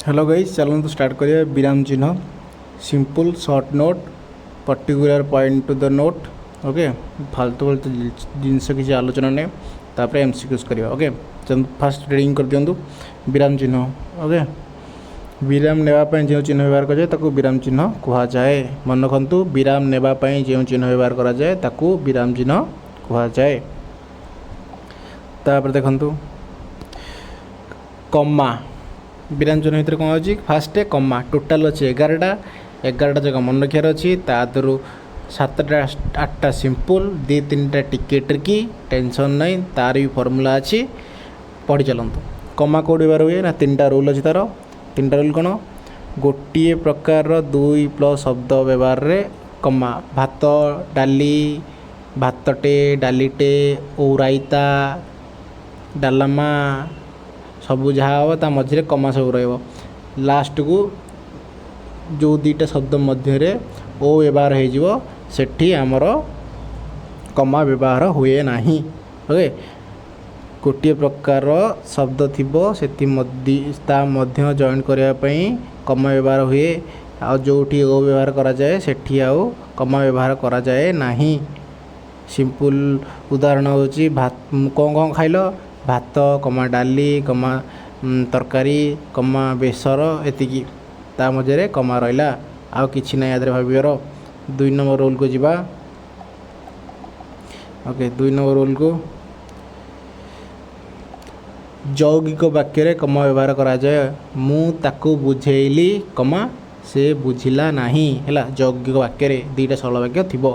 Hello guys, ଚାଲନ୍ତୁ start କରିବା। ବିରାମ ଚିହ୍ନ, simple short note, particular point to the note, okay? ଫାଲତୁ ଫାଲତୁ ଜିନିଷ କିଛି ଆଲୋଚନା ନାହିଁ। ତାପରେ ଏମ୍ସିକ୍ୟୁଜ୍ କରିବା, ଓକେ? ଚାଲନ୍ତୁ, ଫାଷ୍ଟ ରିଡ଼ିଂ କରିଦିଅନ୍ତୁ। ବିରାମ ଚିହ୍ନ, ଓକେ? ବିରାମ ନେବା ପାଇଁ ଯେଉଁ ଚିହ୍ନ ବ୍ୟବହାର କରାଯାଏ, ତାକୁ ବିରାମ ଚିହ୍ନ କୁହାଯାଏ। ମନେ ରଖନ୍ତୁ, ବିରାମ ନେବା ପାଇଁ ଯେଉଁ ଚିହ୍ନ ବ୍ୟବହାର କରାଯାଏ, ତାକୁ ବିରାମ ଚିହ୍ନ କୁହାଯାଏ। ତାପରେ ଦେଖନ୍ତୁ, କମା। ବିରାମ ଚିହ୍ନ ଭିତରେ କ'ଣ ଅଛି? ଫାଷ୍ଟ କମା। ଟୋଟାଲ୍ ଅଛି 11ଟା। 11ଟା ଯାକ ମନେ ରଖିବାର ଅଛି। ତା ଦେହରୁ ସାତଟା ଆଠଟା ସିମ୍ପଲ୍, ଦୁଇ ତିନିଟା ଟିକେ ଟ୍ରିକି। ଟେନସନ୍ ନାହିଁ, ତାର ବି ଫର୍ମୁଲା ଅଛି, ପଢ଼ି ଚାଲନ୍ତୁ। କମା କେଉଁଠି ବ୍ୟବହାର ହୁଏ ନା, ତିନିଟା ରୁଲ୍ ଅଛି ତା'ର। ତିନିଟା ରୁଲ୍ କ'ଣ? ଗୋଟିଏ ପ୍ରକାରର ଦୁଇ ପ୍ଲସ୍ ଶବ୍ଦ ବ୍ୟବହାରରେ କମା। ଭାତ, ଡାଲି, ଭାତଟେ, ଡାଲିଟେ, ଓଉ ରାଇତା, ଡାଲମା, ସବୁ ଯାହା ହେବ ତା ମଝିରେ କମା ସବୁ ରହିବ। ଲାଷ୍ଟକୁ ଯେଉଁ ଦୁଇଟା ଶବ୍ଦ ମଧ୍ୟରେ ଓ ବ୍ୟବହାର ହେଇଯିବ, ସେଠି ଆମର କମା ବ୍ୟବହାର ହୁଏ ନାହିଁ, ଓକେ? ଗୋଟିଏ ପ୍ରକାର ଶବ୍ଦ ଥିବ, ସେଥି ତା ମଧ୍ୟ ଜଏଣ୍ଟ କରିବା ପାଇଁ କମା ବ୍ୟବହାର ହୁଏ। ଆଉ ଯେଉଁଠି ଓ ବ୍ୟବହାର କରାଯାଏ, ସେଠି ଆଉ କମା ବ୍ୟବହାର କରାଯାଏ ନାହିଁ। ସିମ୍ପଲ୍ ଉଦାହରଣ ହେଉଛି ଭାତ, କ'ଣ କ'ଣ ଖାଇଲ? ଭାତ କମା ଡାଲି କମା ତରକାରୀ କମା ବେସର, ଏତିକି। ତା ମଝିରେ କମା ରହିଲା, ଆଉ କିଛି ନାହିଁ ୟା ଦେହରେ ଭାବିବାର। ଦୁଇ ନମ୍ବର ରୁଲ୍କୁ ଯିବା, ଓକେ? ଦୁଇ ନମ୍ବର ରୁଲ୍କୁ, ଯୌଗିକ ବାକ୍ୟରେ କମା ବ୍ୟବହାର କରାଯାଏ। ମୁଁ ତାକୁ ବୁଝେଇଲି କମା ସେ ବୁଝିଲା ନାହିଁ। ହେଲା, ଯୌଗିକ ବାକ୍ୟରେ ଦୁଇଟା ସରଳ ବାକ୍ୟ ଥିବ।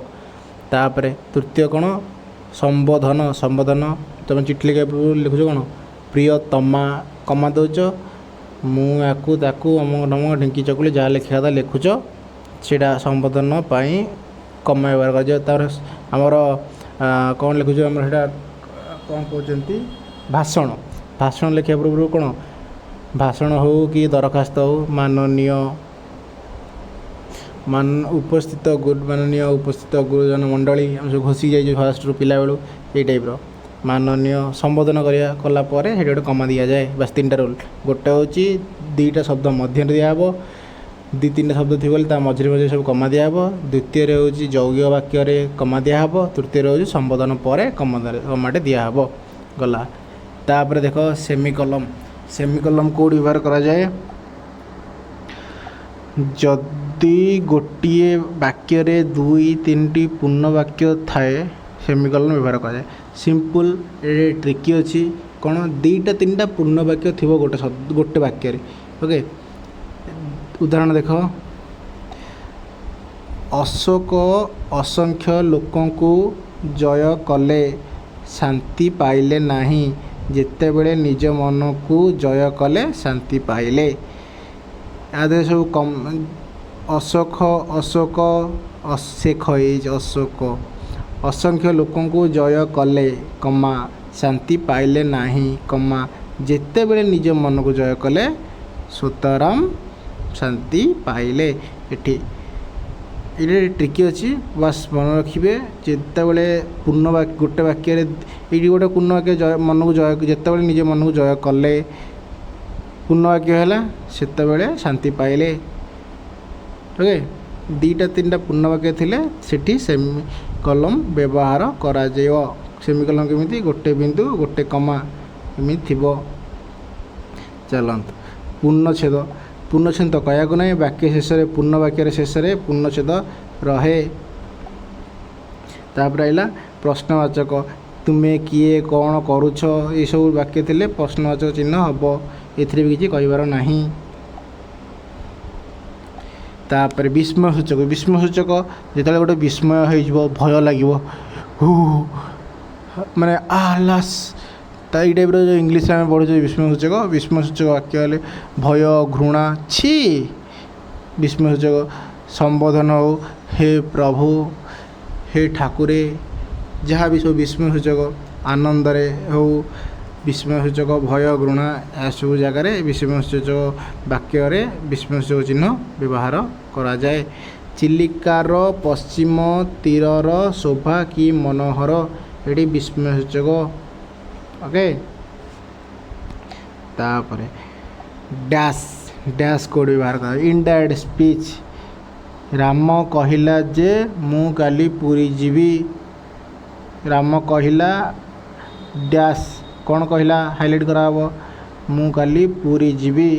ତାପରେ ତୃତୀୟ କ'ଣ? ସମ୍ବୋଧନ। ସମ୍ବୋଧନ, ତୁମେ ଚିଠି ଲେଖିବା ପୂର୍ବରୁ ଲେଖୁଛ କ'ଣ? ପ୍ରିୟତମା, କମା ଦେଉଛ। ମୁଁ ୟାକୁ ତାକୁ ଅମକ ଢମକ ଢିଙ୍କି ଚକୁଳି ଯାହା ଲେଖିବା କଥା ଲେଖୁଛ, ସେଇଟା ସମ୍ବୋଧନ ପାଇଁ କମା ବ୍ୟବହାର କରାଯାଏ। ତାପରେ ଆମର କ'ଣ ଲେଖୁଛ? ଆମର ସେଇଟା କ'ଣ କହୁଛନ୍ତି? ଭାଷଣ। ଭାଷଣ ଲେଖିବା ପୂର୍ବରୁ କ'ଣ? ଭାଷଣ ହେଉ କି ଦରଖାସ୍ତ ହେଉ, ମାନନୀୟ ମାନ ଉପସ୍ଥିତ ଗୁରୁ, ମାନନୀୟ ଉପସ୍ଥିତ ଗୁରୁଜନ ମଣ୍ଡଳୀ, ଆମେ ସବୁ ଘୋଷି ଯାଇଛୁ ଫାଷ୍ଟରୁ ପିଲାବେଳୁ। ଏଇ ଟାଇପ୍ର ମାନନୀୟ ସମ୍ବୋଧନ କରିବା କଲା ପରେ ସେଇଠି ଗୋଟେ କମା ଦିଆଯାଏ। ବାସ୍, ତିନିଟା ରୁଲ୍। ଗୋଟେ ହେଉଛି ଦୁଇଟା ଶବ୍ଦ ମଧ୍ୟରେ ଦିଆହେବ, ଦୁଇ ତିନିଟା ଶବ୍ଦ ଥିବ ବୋଲି ତା ମଝିରେ ମଝିରେ ସବୁ କମା ଦିଆହେବ। ଦ୍ୱିତୀୟରେ ହେଉଛି ଯୌଗିକ ବାକ୍ୟରେ କମା ଦିଆହେବ। ତୃତୀୟରେ ହେଉଛି ସମ୍ବୋଧନ ପରେ କମାଟେ ଦିଆହେବ। ଗଲା। ତାପରେ ଦେଖ, ସେମିକଲମ୍। ସେମିକଲମ୍ କେଉଁଠି ବ୍ୟବହାର କରାଯାଏ? ଯଦି ଗୋଟିଏ ବାକ୍ୟରେ ଦୁଇ ତିନିଟି ପୂର୍ଣ୍ଣ ବାକ୍ୟ ଥାଏ, ସେମିକଲନ୍ ବ୍ୟବହାର କରାଯାଏ। ସିମ୍ପଲ୍, ଏ ଟ୍ରିକି ଅଛି। କ'ଣ? ଦୁଇଟା ତିନିଟା ପୂର୍ଣ୍ଣ ବାକ୍ୟ ଥିବ ଗୋଟେ ଶବ୍ଦ, ଗୋଟେ ବାକ୍ୟରେ, ଓକେ? ଉଦାହରଣ ଦେଖ। ଅଶୋକ ଅସଂଖ୍ୟ ଲୋକଙ୍କୁ ଜୟ କଲେ, ଶାନ୍ତି ପାଇଲେ ନାହିଁ। ଯେତେବେଳେ ନିଜ ମନକୁ ଜୟ କଲେ, ଶାନ୍ତି ପାଇଲେ। ୟା ଦେହରେ ସବୁ କମ୍। ଅଶୋକ, ଅଶୋକ, ଅଶେଖ ହେଇଛି। ଅଶୋକ ଅସଂଖ୍ୟ ଲୋକଙ୍କୁ ଜୟ କଲେ କମା ଶାନ୍ତି ପାଇଲେ ନାହିଁ କମା ଯେତେବେଳେ ନିଜ ମନକୁ ଜୟ କଲେ, ସୁତରାଂ ଶାନ୍ତି ପାଇଲେ। ଏଠି ଏଇଟା ଟ୍ରିକି ଅଛି, ବାସ୍ ମନେ ରଖିବେ। ଯେତେବେଳେ ପୂର୍ଣ୍ଣ ବାକ୍ୟ ଗୋଟେ ବାକ୍ୟରେ, ଏଇଠି ଗୋଟେ ପୂର୍ଣ୍ଣ ବାକ୍ୟ, ଜୟ, ମନକୁ ଜୟ, ଯେତେବେଳେ ନିଜ ମନକୁ ଜୟ କଲେ, ପୂର୍ଣ୍ଣ ବାକ୍ୟ ହେଲା, ସେତେବେଳେ ଶାନ୍ତି ପାଇଲେ, ଓକେ? ଦୁଇଟା ତିନିଟା ପୂର୍ଣ୍ଣ ବାକ୍ୟ ଥିଲେ ସେଠି ସେମି କଲମ୍ ବ୍ୟବହାର କରାଯିବ। ସେମି କଲମ୍ କେମିତି? ଗୋଟେ ବିନ୍ଦୁ, ଗୋଟେ କମା, ଏମିତି ଥିବ। ଚାଲନ୍ତୁ, ପୂର୍ଣ୍ଣଚ୍ଛେଦ। ପୂର୍ଣ୍ଣଚ୍ଛେଦ ତ କହିବାକୁ ନାହିଁ। ବାକ୍ୟ ଶେଷରେ, ପୂର୍ଣ୍ଣ ବାକ୍ୟର ଶେଷରେ ପୂର୍ଣ୍ଣଚ୍ଛେଦ ରହେ। ତାପରେ ଆସିଲା ପ୍ରଶ୍ନବାଚକ। ତୁମେ କିଏ, କ'ଣ କରୁଛ, ଏସବୁ ବାକ୍ୟ ଥିଲେ ପ୍ରଶ୍ନବାଚକ ଚିହ୍ନ ହେବ। ଏଥିରେ ବି କିଛି କହିବାର ନାହିଁ। ତାପରେ ବିସ୍ମୟ ସୂଚକ। ବିସ୍ମୟ ସୂଚକ, ଯେତେବେଳେ ଗୋଟେ ବିସ୍ମୟ ହେଇଯିବ, ଭୟ ଲାଗିବ, ହୁ ମାନେ ଆଲାସ୍, ତା ଏଇ ଟାଇପ୍ର ଯେଉଁ ଇଂଲିଶରେ ଆମେ ପଢ଼ୁଛେ, ବିସ୍ମୟ ସୂଚକ। ବିସ୍ମୟ ସୂଚକ ବାକ୍ୟ ହେଲେ ଭୟ, ଘୃଣା, ଛି, ବିସ୍ମୟ ସୂଚକ। ସମ୍ବୋଧନ ହଉ, ହେ ପ୍ରଭୁ, ହେ ଠାକୁରେ, ଯାହା ବି ସବୁ ବିସ୍ମୟ ସୂଚକ। ଆନନ୍ଦରେ ହଉ ବିସ୍ମୟ ସୂଚକ, ଭୟ, ଘୃଣା, ଏସବୁ ଜାଗାରେ ବିସ୍ମୟ ସୂଚକ ବାକ୍ୟରେ ବିସ୍ମୟ ସୂଚକ ଚିହ୍ନ ବ୍ୟବହାର କରାଯାଏ। ଚିଲିକାର ପଶ୍ଚିମ ତୀରର ଶୋଭା କି ମନୋହର! ଏଠି ବିସ୍ମୟ ସୂଚକ, ଓକେ? ତାପରେ ଡ୍ୟାସ୍। ଡ୍ୟାସ୍ କୋଡ଼ ବ୍ୟବହାର କରା। ଇନଡାଇରେକ୍ଟ ସ୍ପିଚ୍, ରାମ କହିଲା ଯେ ମୁଁ କାଲି ପୁରୀ ଯିବି। ରାମ କହିଲା ଡ୍ୟାସ୍, କ'ଣ କହିଲା ହାଇଲାଇଟ୍ କରାହେବ, ମୁଁ କାଲି ପୁରୀ ଯିବି,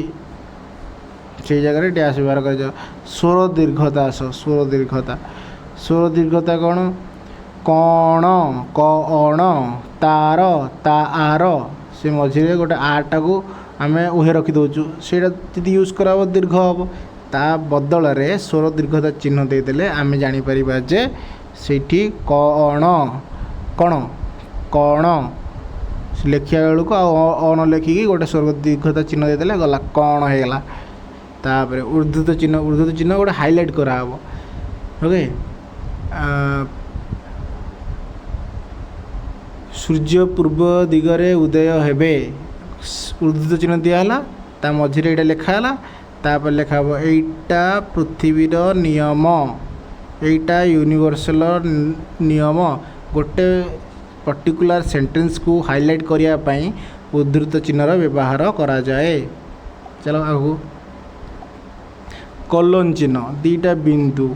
ସେଇ ଜାଗାରେ ଡ୍ୟାସ୍ ବ୍ୟବହାର କରାଯିବ। ସ୍ୱର ଦୀର୍ଘତା ଆସ, ସ୍ୱର ଦୀର୍ଘତା। ସ୍ୱର ଦୀର୍ଘତା କ'ଣ? କଣ, କ ଅଣ, ତାର, ତା ଆର, ସେ ମଝିରେ ଗୋଟେ ଆଟାକୁ ଆମେ ଉହେ ରଖିଦେଉଛୁ, ସେଇଟା ଯଦି ୟୁଜ୍ କରାହେବ ଦୀର୍ଘ ହେବ। ତା ବଦଳରେ ସ୍ୱର ଦୀର୍ଘତା ଚିହ୍ନ ଦେଇଦେଲେ ଆମେ ଜାଣିପାରିବା ଯେ ସେଇଠି କ ଅଣ, କ'ଣ କଣ ଲେଖିବା ବେଳକୁ ଆଉ ଅ ନ ଲେଖିକି ଗୋଟେ ସ୍ୱର ଦୀର୍ଘତା ଚିହ୍ନ ଦେଇଦେଲେ ଗଲା, କଣ ହେଇଗଲା। ତାପରେ ଉଦ୍ଧୃତ ଚିହ୍ନ, ଉଦ୍ଧୃତ ଚିହ୍ନ ଗୋଟେ ହାଇଲାଇଟ୍ କରାହେବ। ଓକେ, ସୂର୍ଯ୍ୟ ପୂର୍ବ ଦିଗରେ ଉଦୟ ହେବେ, ଉଦ୍ଧୃତ ଚିହ୍ନ ଦିଆହେଲା, ତା ମଝିରେ ଏଇଟା ଲେଖା ହେଲା, ତାପରେ ଲେଖା ହେବ ଏଇଟା ପୃଥିବୀର ନିୟମ, ଏଇଟା ୟୁନିଭର୍ସାଲ ନିୟମ। ଗୋଟେ ପର୍ଟିକୁଲାର ସେଣ୍ଟେନ୍ସକୁ ହାଇଲାଇଟ୍ କରିବା ପାଇଁ ଉଦ୍ଧୃତ ଚିହ୍ନର ବ୍ୟବହାର କରାଯାଏ। ଚାଲ ଆଗକୁ। କଲୋନ ଚିହ୍ନ, ଦୁଇଟା ବିନ୍ଦୁ,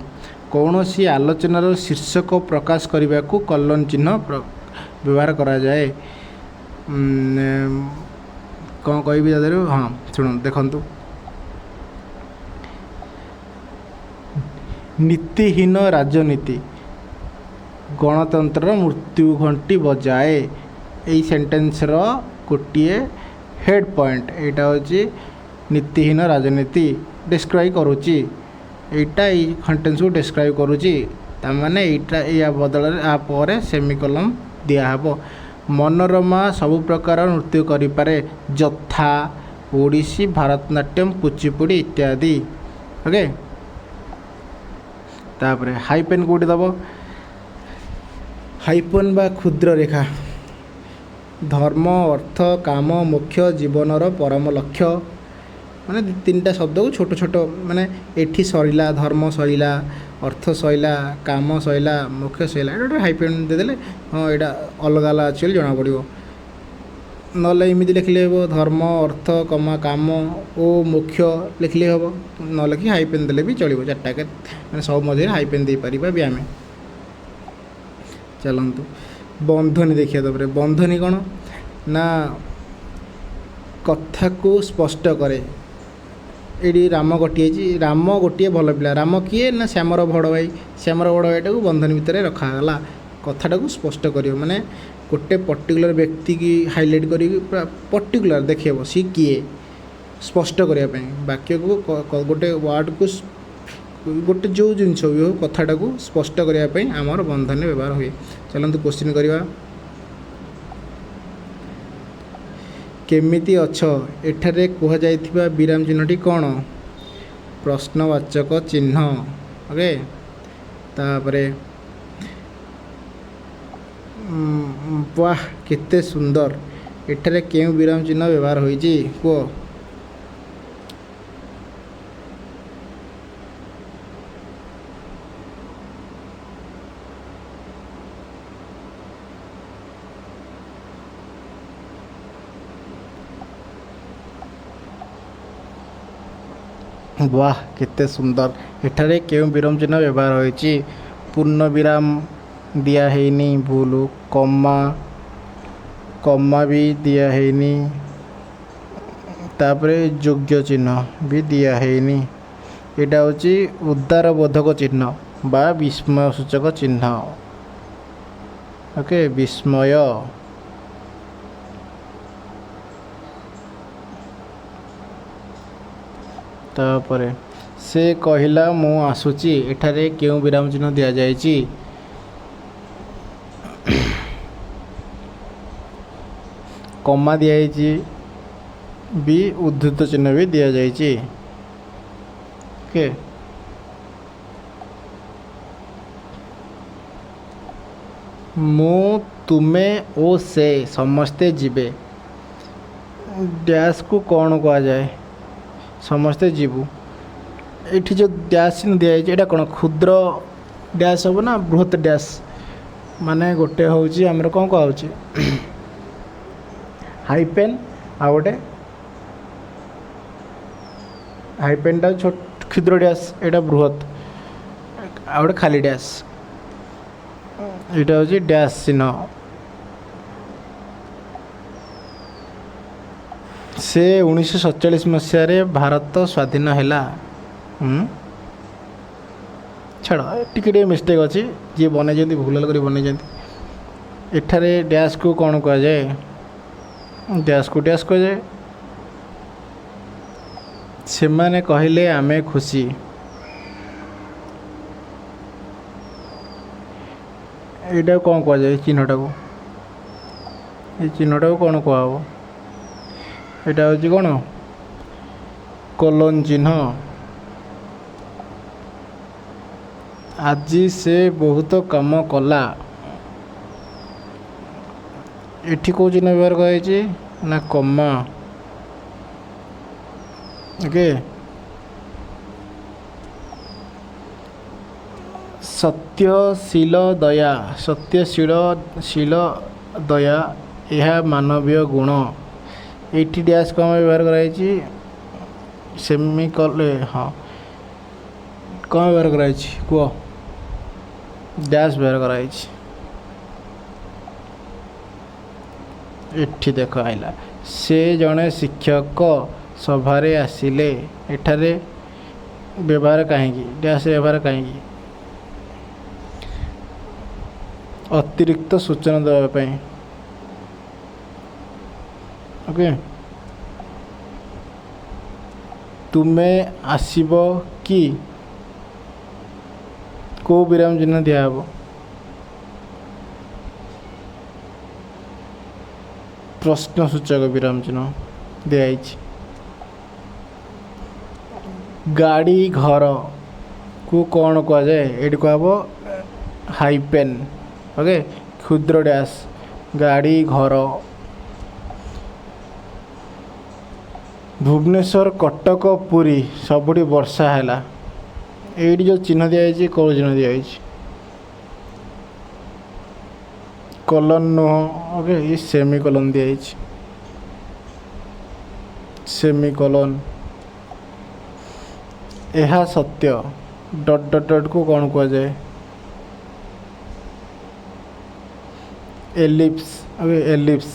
କୌଣସି ଆଲୋଚନାର ଶୀର୍ଷକ ପ୍ରକାଶ କରିବାକୁ କଲୋନ ଚିହ୍ନ ବ୍ୟବହାର କରାଯାଏ। କ'ଣ କହିବି ତା ଦେହରୁ? ହଁ ଶୁଣନ୍ତୁ, ଦେଖନ୍ତୁ, ନୀତିହୀନ ରାଜନୀତି ଗଣତନ୍ତ୍ରର ମୃତ୍ୟୁ ଘଣ୍ଟି ବଜାଏ। ଏଇ ସେଣ୍ଟେନ୍ସର ଗୋଟିଏ ହେଡ଼୍ ପଏଣ୍ଟ ଏଇଟା ହେଉଛି ନୀତିହୀନ ରାଜନୀତି ଡେସ୍କ୍ରାଇବ୍ କରୁଛି, ଏଇଟା ଏଇ ସେଣ୍ଟେନ୍ସକୁ ଡେସ୍କ୍ରାଇବ୍ କରୁଛି। ତାମାନେ ଏଇଟା ୟା ବଦଳରେ ଆ ପରେ ସେମିକଲମ୍ ଦିଆହେବ। ମନୋରମା ସବୁ ପ୍ରକାର ନୃତ୍ୟ କରିପାରେ, ଯଥା ଓଡ଼ିଶୀ, ଭାରତନାଟ୍ୟମ, କୁଚିପୁଡ଼ି ଇତ୍ୟାଦି। ଓକେ, ତାପରେ ହାଇପେନ୍ କେଉଁଠି ଦେବ? ହାଇପେନ୍ ବା କ୍ଷୁଦ୍ର ରେଖା, ଧର୍ମ, ଅର୍ଥ, କାମ, ମୋକ୍ଷ, ଜୀବନର ପରମ ଲକ୍ଷ୍ୟ, ମାନେ ତିନିଟା ଶବ୍ଦକୁ ଛୋଟ ଛୋଟ, ମାନେ ଏଠି ସରିଲା, ଧର୍ମ ସରିଲା, ଅର୍ଥ ସରିଲା, କାମ ସରିଲା, ମୋକ୍ଷ ସରିଲା, ଏଇଟା ଗୋଟେ ହାଇପେନ୍ ଦେଇଦେଲେ ହଁ ଏଇଟା ଅଲଗା ଅଲଗା ଅଛି ବୋଲି ଜଣାପଡ଼ିବ। ନହେଲେ ଏମିତି ଲେଖିଲେ ହେବ, ଧର୍ମ, ଅର୍ଥ, କମା, କାମ ଓ ମୋକ୍ଷ ଲେଖିଲେ ହେବ, ନ ଲେଖି ହାଇପେନ୍ ଦେଲେ ବି ଚଳିବ। ଚାରିଟା ମାନେ ସବୁ ମଝିରେ ହାଇପେନ୍ ଦେଇପାରିବା ବି ଆମେ। ଚାଲନ୍ତୁ ବନ୍ଧନୀ ଦେଖିବା। ତାପରେ ବନ୍ଧନୀ କ'ଣ ନା କଥାକୁ ସ୍ପଷ୍ଟ କରେ। ଏଇଠି ରାମ କଟିଯାଇଛି, ରାମ ଗୋଟିଏ ଭଲ ପିଲା, ରାମ କିଏ ନା ଶ୍ୟାମର ବଡ଼ ଭାଇ, ଶ୍ୟାମର ବଡ଼ ଭାଇଟାକୁ ବନ୍ଧନୀ ଭିତରେ ରଖାଗଲା, କଥାଟାକୁ ସ୍ପଷ୍ଟ କରିବ, ମାନେ ଗୋଟେ ପର୍ଟିକୁଲାର ବ୍ୟକ୍ତିକି ହାଇଲାଇଟ୍ କରିକି ପୁରା ପର୍ଟିକୁଲାର ଦେଖେଇବ ସିଏ କିଏ, ସ୍ପଷ୍ଟ କରିବା ପାଇଁ ବାକ୍ୟକୁ ଗୋଟେ ୱାର୍ଡ଼କୁ ଗୋଟେ ଯେଉଁ ଜିନିଷ ବି ହେଉ କଥାଟାକୁ ସ୍ପଷ୍ଟ କରିବା ପାଇଁ ଆମର ବନ୍ଧନୀ ବ୍ୟବହାର ହୁଏ। ଚାଲନ୍ତୁ କୋଶ୍ଚିନ୍ କରିବା। କେମିତି ଅଛ, ଏଠାରେ କୁହାଯାଇଥିବା ବିରାମ ଚିହ୍ନଟି କ'ଣ? ପ୍ରଶ୍ନବାଚକ ଚିହ୍ନ। ଓକେ, ତାପରେ ବାহ କେତେ ସୁନ୍ଦର, ଏଠାରେ କେଉଁ ବିରାମ ଚିହ୍ନ ବ୍ୟବହାର ହୋଇଛି କୁହ? ବାহ କେତେ ସୁନ୍ଦର, ଏଠାରେ କେଉଁ ବିରାମ ଚିହ୍ନ ବ୍ୟବହାର ହୋଇଛି? ପୂର୍ଣ୍ଣ ବିରାମ ଦିଆ ହେଇନି, ଭୁଲ, କମା, କମା ବି ଦିଆ ହେଇନି, ତାପରେ ଯୋଗ୍ୟ ଚିହ୍ନ ବି ଦିଆ ହେଇନି। ଏଇଟା ହେଉଛି ଉଦାରବୋଧକ ଚିହ୍ନ ବା ବିସ୍ମୟ ସୂଚକ ଚିହ୍ନ। ଓକେ, ବିସ୍ମୟ। ତାପରେ ସେ କହିଲା ମୁଁ ଆସୁଛି, ଏଠାରେ କେଉଁ ବିରାମ ଚିହ୍ନ ଦିଆଯାଇଛି? କମା ଦିଆଯାଇଛି ବି, ଉଦ୍ଧୃତ ଚିହ୍ନ ବି ଦିଆଯାଇଛି। ଓକେ, ମୁଁ, ତୁମେ ଓ ସେ ସମସ୍ତେ ଯିବେ, ଡ୍ୟାସ୍କୁ କ'ଣ କୁହାଯାଏ? ସମସ୍ତେ ଯିବୁ। ଏଇଠି ଯେଉଁ ଡ୍ୟାସ୍ ଚିହ୍ନ ଦିଆଯାଇଛି ଏଇଟା କ'ଣ କ୍ଷୁଦ୍ର ଡ୍ୟାସ୍ ହେବ ନା ବୃହତ ଡ୍ୟାସ୍? ମାନେ ଗୋଟେ ହେଉଛି ଆମର କ'ଣ କୁହାହେଉଛି ହାଇପେନ୍, ଆଉ ଗୋଟେ ହାଇପେନ୍ଟା ଛୋଟ କ୍ଷୁଦ୍ର ଡ୍ୟାସ୍, ଏଇଟା ବୃହତ୍, ଆଉ ଗୋଟେ ଖାଲି ଡ୍ୟାସ୍, ଏଇଟା ହେଉଛି ଡ୍ୟାସ୍ ଚିହ୍ନ। ସେ 1947 ମସିହାରେ ଭାରତ ସ୍ୱାଧୀନ ହେଲା। ଛାଡ଼, ଟିକେ ଟିକେ ମିଷ୍ଟେକ୍ ଅଛି, ଯିଏ ବନେଇଛନ୍ତି ଭୁଲ କରି ବନେଇଛନ୍ତି। ଏଠାରେ ଡ୍ୟାସ୍କୁ କ'ଣ କୁହାଯାଏ? ଡ୍ୟାସ୍କୁ ଡ୍ୟାସ୍ କୁହାଯାଏ। ସେମାନେ କହିଲେ ଆମେ ଖୁସି। ଏଇଟାକୁ କ'ଣ କୁହାଯାଏ? ଏଇ ଚିହ୍ନଟାକୁ, ଏଇ ଚିହ୍ନଟାକୁ କ'ଣ କୁହାହେବ? ଏଇଟା ହେଉଛି କ'ଣ? କୋଲନ୍ ଚିହ୍ନ। ଆଜି ସେ ବହୁତ କାମ କଲା। ଏଠି କେଉଁ ଚିହ୍ନ ବ୍ୟବହାର କରାଯାଇଛି ନା କମା। ଓକେ। ସତ୍ୟଶୀଳ ଦୟା, ସତ୍ୟଶୀଳ ଶୀଳ ଦୟା ଏହା ମାନବୀୟ ଗୁଣ। ଏଇଠି ଡ୍ୟାସ୍ କ'ଣ ବ୍ୟବହାର କରାଯାଇଛି? ସେମିକଲ। ହଁ, କ'ଣ ବ୍ୟବହାର କରାଯାଇଛି କୁହ? ଡ୍ୟାସ୍ ବ୍ୟବହାର କରାଯାଇଛି। ଏଠି ଦେଖ ଆଇଲା, ସେ ଜଣେ ଶିକ୍ଷକ ସଭାରେ ଆସିଲେ। ଏଠାରେ ବ୍ୟବହାର କାହିଁକି, ଡ୍ୟାସ୍ ବ୍ୟବହାର କାହିଁକି? ଅତିରିକ୍ତ ସୂଚନା ଦେବା ପାଇଁ। ଓକେ। ତୁମେ ଆସିବ କି? କେଉଁ ବିରାମ ଚିହ୍ନ ଦିଆହେବ? ପ୍ରଶ୍ନ ସୂଚକ ବିରାମ ଚିହ୍ନ ଦିଆହେଇଛି। ଗାଡ଼ି ଘରକୁ କ'ଣ କୁହାଯାଏ? ଏଇଠି କୁହାହେବ ହାଇପେନ୍। ଓକେ, କ୍ଷୁଦ୍ର ଡ୍ୟାସ୍, ଗାଡ଼ି ଘର। ଭୁବନେଶ୍ୱର, କଟକ, ପୁରୀ ସବୁଠି ବର୍ଷା ହେଲା। ଏଇଠି ଯେଉଁ ଚିହ୍ନ ଦିଆଯାଇଛି, କେଉଁ ଚିହ୍ନ ଦିଆଯାଇଛି? କଲନ୍ ନୁହଁ। ଓକେ, ଏ ସେମି କଲନ୍ ଦିଆଯାଇଛି, ସେମି କଲନ୍। ଏହା ସତ୍ୟ ଡଟ୍ ଡଟ୍ ଡଟ୍କୁ କ'ଣ କୁହାଯାଏ? ଏଲିପ୍ସ। ଓକେ, ଏଲିପ୍ସ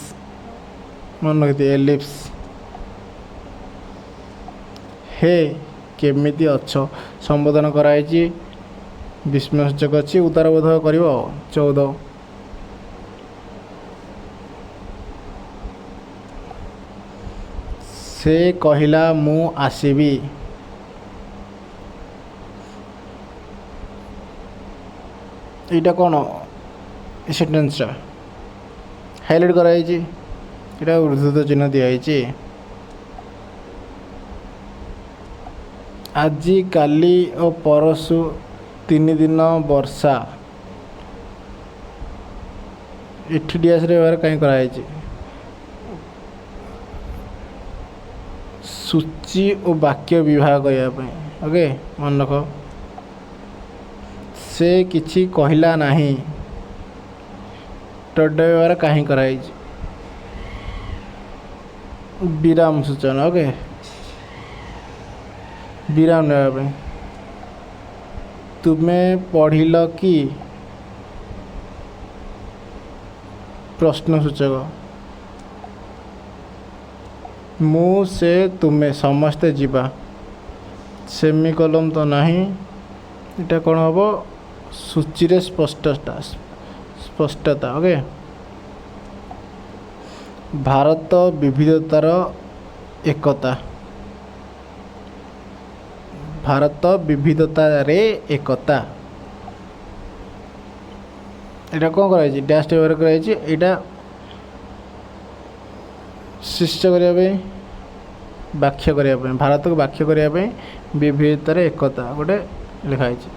ମନେ ରଖିଥିବେ, ଏଲିପ୍ସ। ହେ କେମିତି ଅଛ ସମ୍ବୋଧନ କରାହେଇଛି, ବିସ୍ମୟସୂଚକ ଅଛି, ଉତ୍ତରବୋଧକ କରିବ। 14। ସେ କହିଲା ମୁଁ ଆସିବି। ଏଇଟା କ'ଣ? ଏ ସେଣ୍ଟେନ୍ସଟା ହାଇଲାଇଟ୍ କରାଯାଇଛି, ଏଇଟା ଉଦ୍ଧୃତ ଚିହ୍ନ ଦିଆହେଇଛି। ଆଜି, କାଲି ଓ ପରଶୁ 3 ଦିନ ବର୍ଷା। ଏଠି ଡ୍ୟାସ୍ର ବ୍ୟବହାର କାହିଁ କରାହେଇଛି? ସୂଚୀ ଓ ବାକ୍ୟ ବିଭାଗ କରିବା ପାଇଁ। ଓକେ, ମନେ ରଖ। ସେ କିଛି କହିଲା ନାହିଁ। ଡଟ୍ ବ୍ୟବହାର କାହିଁ କରାହେଇଛି? ବିରାମ ସୂଚନା। ଓକେ, ବିରାମ ନେବା ପାଇଁ। ତୁମେ ପଢ଼ିଲ କି? ପ୍ରଶ୍ନ ସୂଚକ। ମୁଁ, ସେ, ତୁମେ ସମସ୍ତେ ଯିବା। ସେମିକଲନ୍ ତ ନାହିଁ, ଏଇଟା କ'ଣ ହେବ? ସୂଚୀରେ ସ୍ପଷ୍ଟତା, ସ୍ପଷ୍ଟତା। ଓକେ। ଭାରତ ବିବିଧତାର ଏକତା, ଭାରତ ବିବିଧତାରେ ଏକତା। ଏଇଟା କ'ଣ କରାଯାଇଛି? ଡ୍ୟାସ୍ ବ୍ୟବହାର କରାଯାଇଛି। ଏଇଟା ଶିଷ୍ୟ କରିବା ପାଇଁ, ବାକ୍ୟ କରିବା ପାଇଁ, ଭାରତକୁ ବାକ୍ୟ କରିବା ପାଇଁ ବିବିଧତାରେ ଏକତା ଗୋଟେ ଲେଖା ହେଇଛି।